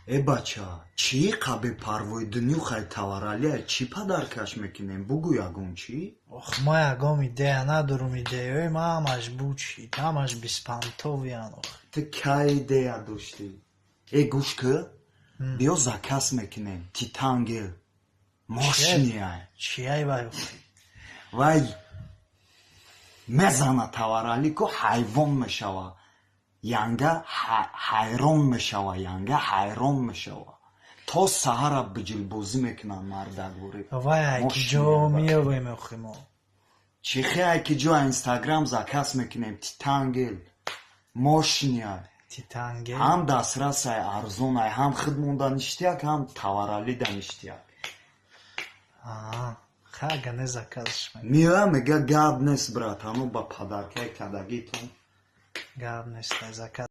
Э, бача, чӣ қабе парвои дунёхай таваралия, чӣ подаркаш мекунем, бугӯ ягон чӣ. Ох, ма ягон идея надорум, идеяҳои ма ҳамаш бучид, ҳамаш беспонтовыян ох. Ту кай идея доштӣ? Э, гӯш кӣ, биё, заказ мекунем Титан гель, мощныйай. Чияй вай охи? Вай мезана таваралӣ ку, ҳайвон мешава янга, ҳайрон мешава янга, ҳайрон мешава, то саҳара биҷилбозӣ мекунанд мардакворӣ. Вай ай ки ҷо меёвем охи мо? Чӣ хе ай ки ҷо? Инстаграм заказ мекунем, Титан гель, мощныйай. Титан гель. Ҳам дастрасай, арзонай, ҳам худ монда ништяк, ҳам таваралида ништяк. Хага не, заказш. Меоя, мега: «Гап нест, брат, ҳамо ба подаркаи кадагитон». Гап нест, заказ.